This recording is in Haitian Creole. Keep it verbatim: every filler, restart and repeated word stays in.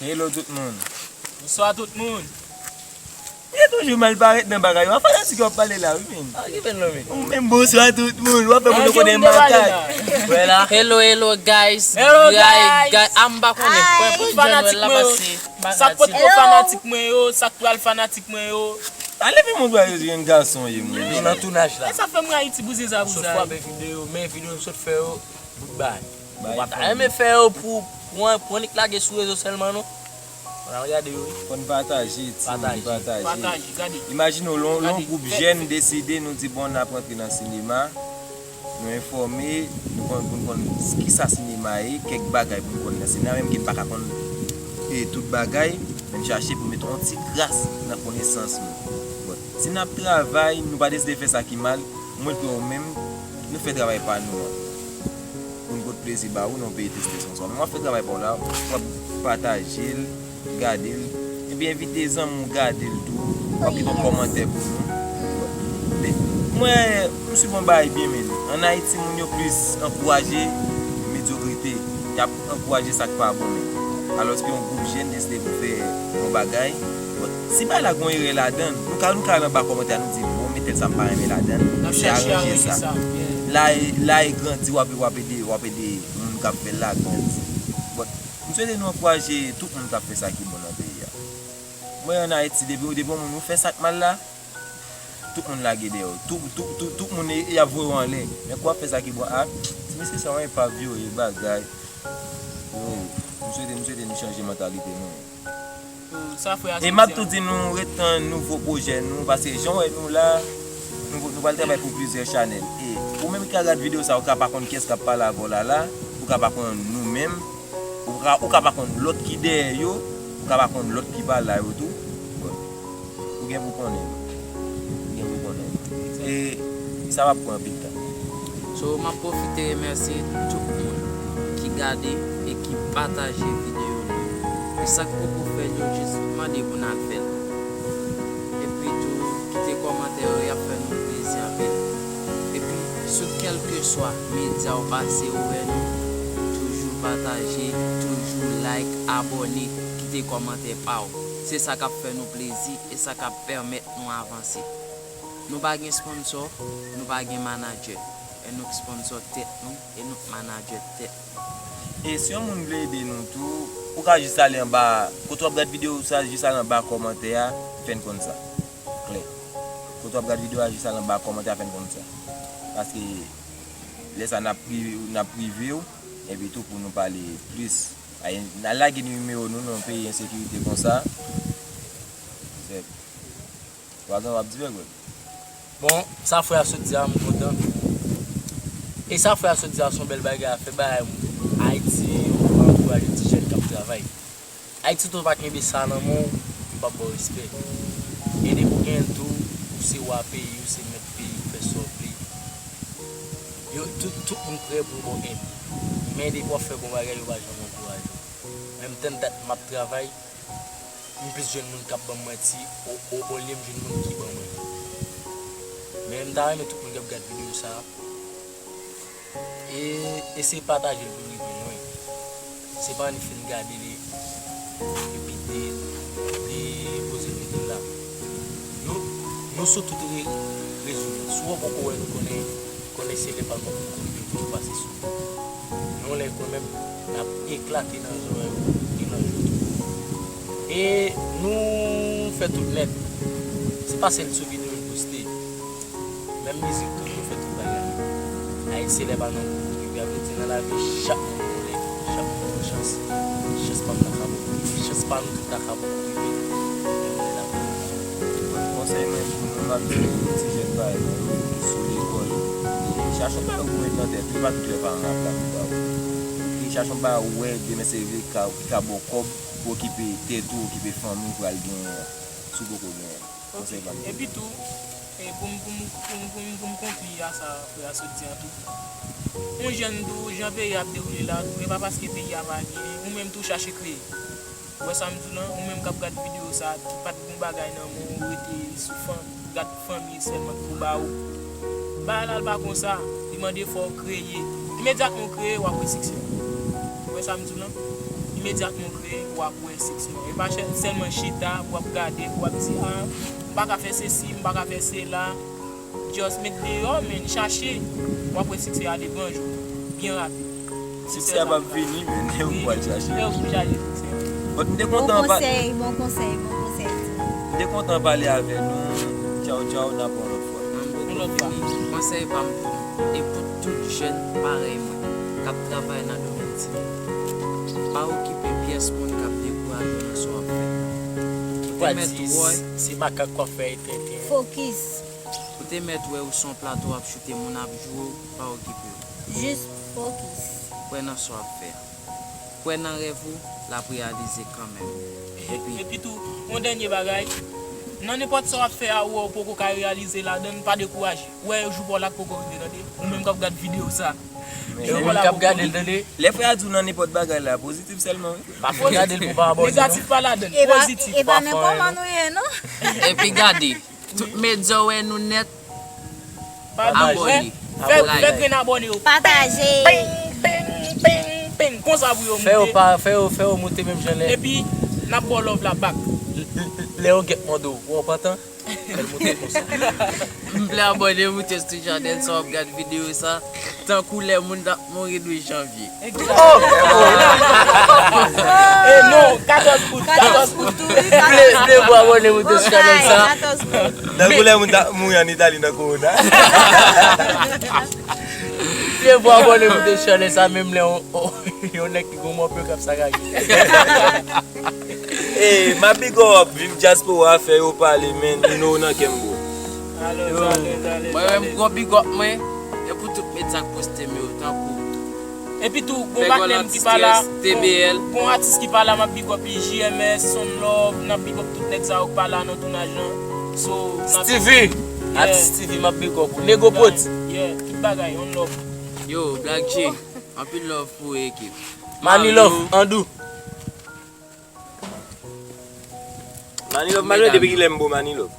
Hello tout moun. Bonswa tout moun. Li toujou mal parèt nan bagay yo. A fanatik yo ap pale la wi, men. Ah, ki fè l non, men? Ou menm, bonswa tout moun. W ap fè moun yo konnen makak. Hello, hello, guys. Hello, guys. Ah, m pa konnen. Tout fanatik mwen yo. Sa k potko fanatik mwen yo, sa k pral fanatik mwen yo. Ale fè moun pale yo, jenn gason ye, mwen. Nou nan tounaj la. E sa fè mwen Ayiti bouzen sa pou sa. Sot fwape videyo, men videyo m sot fè yo, bout bay. Ou pa ta renmen fè yo pou, pou, pou annik lage sou rezo sèlman, non? Fò n al gade yo, wi. Fò n pataje, timoun, pataje. Pataje, gade. Imajine w, lè yon gwoup jèn deside, nou di, bon, n ap rantre nan sinema, nou enfòme, nou konn, pou n konn kisa sinema ye, kèk bagay pou n konn nan sinema, menm ke n pa ka konn, e, tout bagay, men n chache pou n mete yon ti kras nan konesans nou. Bon, si n ap travay, nou pa deside fè sa ki mal, mwen, pou ou menm, nou fè travay pa nou an. Pou n pot plezi ba ou nan yon peyi tristès konswa. Men w ap fè travay pa w la, w ap pataje l, gade l, epi envite zanmi w gade l tou, w ap kite yon kòmantè pou nou. Men, mwen, m swiv yon bagay byen, men ann Ayiti, moun yo plis ankouraje medyokrite, y ap ankouraje sa k pa bon, men. Alòske yon gwoup jèn deside pou fè yon bagay, bon, si bagay la gen yon erè ladan l, nou ka, nou ka al anba kòmantè a, nou di, bon, men tèl sa m pa renmen ladan l, se aranje sa. La e, la e grandi, w ap, w ap ede, w ap ede moun k ap fè l la grandi. Bon, m swete nou ankouraje tout moun k ap fè sa ki bon nan peyi a. Mwen, ann Ayiti, depi, depi yon moun ou fè sa k mal la, tout moun lage dèyè w. Tout, tout, tout, tout moun, e, y ap voye w anlè. Men kou w ap fè sa ki bon, a, ti mesye sa yon epav yo ye, bagay. Yo, m swete, m swete nou chanje mantalite nou. E m ap tou di nou ret nan nouvo pwojè nou, paske jan w wè nou la, nou, nou pral travay pou plizyè chanèl. E ou menm ki ka gad videyo sa, ou ka pa konn kiyès k ap pale avè w la la, ou ka pa konn nou menm, ou ka, ou ka pa konn lòt ki dèyè yo, ou ka pa konn lòt ki pa la yo tou. Bon, ou gen pou konnen. Ou gen pou konnen. E sa p ap pran anpil tan. So, m ap pwofite remèsye tout moun ki gade e ki pataje videyo nou. E sa k poko fè l, yo jis mande pou n al fè l. Epi tou, kite kòmantè yo, y ap fè nou plezi anpil. Epi, sou kèlkeswa medya w pase, ou wè nou, toujou pataje, toujou like, abòne, kite kòmantè pa w. Se sa k ap fè nou plezi e sa k ap pèmèt nou avanse. Nou pa gen sponsò, nou pa gen manadjè. E nou k sponsò tèt nou, e nou k manadjè tèt nou. E si yon moun vle ede nou tou, ou ka jis ale anba, kote w ap gad videyo sa, jis ale anba kòmantè a, fè n konn sa. Klè. Kote w ap gad videyo a, jis ale anba kòmantè a, fè n konn sa. Paske lè sa n ap pri-, n ap prive w, epi tou pou nou pale plis. Ay, n al lage nimewo nou nan yon peyi ensekirite konsa. Zèk. Wagan w ap di vre, Greg. Bon, sa frè a sot di a, m kontan. E sa frè a sot di a, se yon bèl bagay a fè, bay Ayiti, ou ankouraje ti jèn k ap travay. Ayiti, tou pa kenbe sa nan men w, yo p ap ba w respè. E depi w gen l tou, ou se wa peyi, ou se mèt peyi, ou fè sa w vle. Yo, tout, tout moun prè pou yo ba w èd. Men depi w ap fè bon bagay, yo pa janm ankouraje w. Menm tann dat m ap travay, m plis jwenn moun k ap ban m manti, o, o, olye m jwenn moun ki ban mwen. Men m ta renmen tout moun k ap gad videyo sa a, e eseye pataje l pou l rive lwen. Se pa annik fin gade li, epi de, depoze l mete l la. Nou, nou sou tout re-, rezo yo. Si w poko wè nou konnen, konnen se lè pa nou poko rive toujou pase sou nou. Yon lè kanmenm, n ap eklate nan zòrèy ou e nan je w tou. E nou fè tout nèt. Se pa sèl sou videyo n poste. Menm mizik tou, nou fè tout bagay. Ayiti se lè pa nou pou rive. A vle di nan lavi, chak moun gen yon lè, chak moun gen yon chans. Chans pa m nan ka poko rive. Chans pa nou tout nan ka poko rive. Men yon lè n ap rive. Konsèy mwen pou nou, m ap di ti jèn parèy mwen yo ki sou lekòl, e chache yon bagay pou mete nan tèt ou, e pa tout lè paran ap la pou ba ou. Oke, chache yon bagay ou wè demen se vre ki ka, ki ka ba w kòb pou okipe tèt ou, okipe fanmi w pral genyen an, si w poko genyen l. Konsèy pa m pou nou. Epi tou, e pou m, pou m, pou m, pou m, pou m konkli a sa frè a sot di an tou. Yon jèn tou, jan peyi a ap dewoule la tou, e pa paske peyi a pa gen, ou menm tou chache kreye. Ou wè sa m di w lan, ou menm k ap gad videyo sa, ki pa t gon bagay nan men w, ou rete sou fan, gad fanmi sèlman ki pou ba ou. Bagay la, l pa konsa, li mande fò w kreye. Imedyatman w kreye, w ap wè siksè. Ou wè sa m di w lan? medya k nou kreye, w ap wè siksè. E pa sèlman chita, w ap gade, w ap di, "Ah, m pa ka fè sesi, m pa ka fè sela." Just met deyò, men chache. W ap wè siksè a devan je w, byen rapid. Siksè a p ap vini, men lè ou pral chache. Lè ou chache siksè. But m te kontan pa- konsèy, bon konsèy, bon konsèy. M te kontan pale avè nou. Tchaw, tchaw, n ap wè yon lòt fwa. Yon lòt fwa. Konsèy pa m pou nou, e pou tout jèn parèy mwen k ap travay nan domèn tini, pa okipe pyès moun k ap dekouraje w nan sa w ap fè. Ou te mèt wè, se makak k ap fè tenten. Fokis. Ou te mèt wè ou sou yon plato w ap choute, moun ap joure w, pa okipe w. Jis fokis. Kwè nan sa w ap fè a. Kwè nan rèv ou, l ap reyalize kanmenm. Epi, epi tou, yon dènye bagay, nan nenpòt sa w ap fè a, ou wè ou poko ka reyalize ladan l, pa dekouraje. Ou wè jou pa w la k poko rive, tande. Ou menm k ap gad videyo sa. Jou pa w la poko rive. Lè frè a di w nan nenpòt bagay la, pozitif sèlman, wi. Pa fè gade l pou pa abòne, non. Negatif pa ladan l, pozitif. E pa, e pa nenpòman nou ye, non. Epi gade, tout medya w wè nou nèt. Pa bliye, abòne, fè, fè grenn abòne yo. Pataje. Peng, peng, peng, peng. Konsa pou yo moute. Fè yo pa, fè yo, fè yo moute menm jan lè. Epi, n ap ba w love la back. Lè yo gèt mande w, ou anpantan? Fè l moute konsa. M vle abòne, moute sou chanèl sa, w ap gad videyo sa. Tankou lè moun t ap mouri douz janvye. Oh! E non, katòz out, katòz out. Vle, vle pou abòne, moute sou chanèl sa. Katòz out. Tankou lè moun t ap mouri ann Itali nan kowona. Vle pou abòne, moute sou chanèl sa, menm lè yon, yon nèg ki gwo mòpyo k ap sakage. Ey, m ap big up, viv dyaspora, fè yo pale, men, you know, nan kè m, bro. Alèz, alèz, alèz. Mwen menm, gwo big up mwen, e pou tout medya k poste m yo, tankou. Epi tou, gon patnè m ki pa la, T B L. Gon, gon atis ki pa la, m ap big up li, J M S, Son Love, n ap big up tout nèg sa yo k pa la nan tounaj lan. So, n ap Stevie, yeah. Atis Stevie, m ap big up ou. Nego Pwodui. Yeah, tout bagay, on love. Yo, Black J, anpil love pou ekip. Mani Love, Andou. Mani Love, malgre depi kilè m bo Mani Love.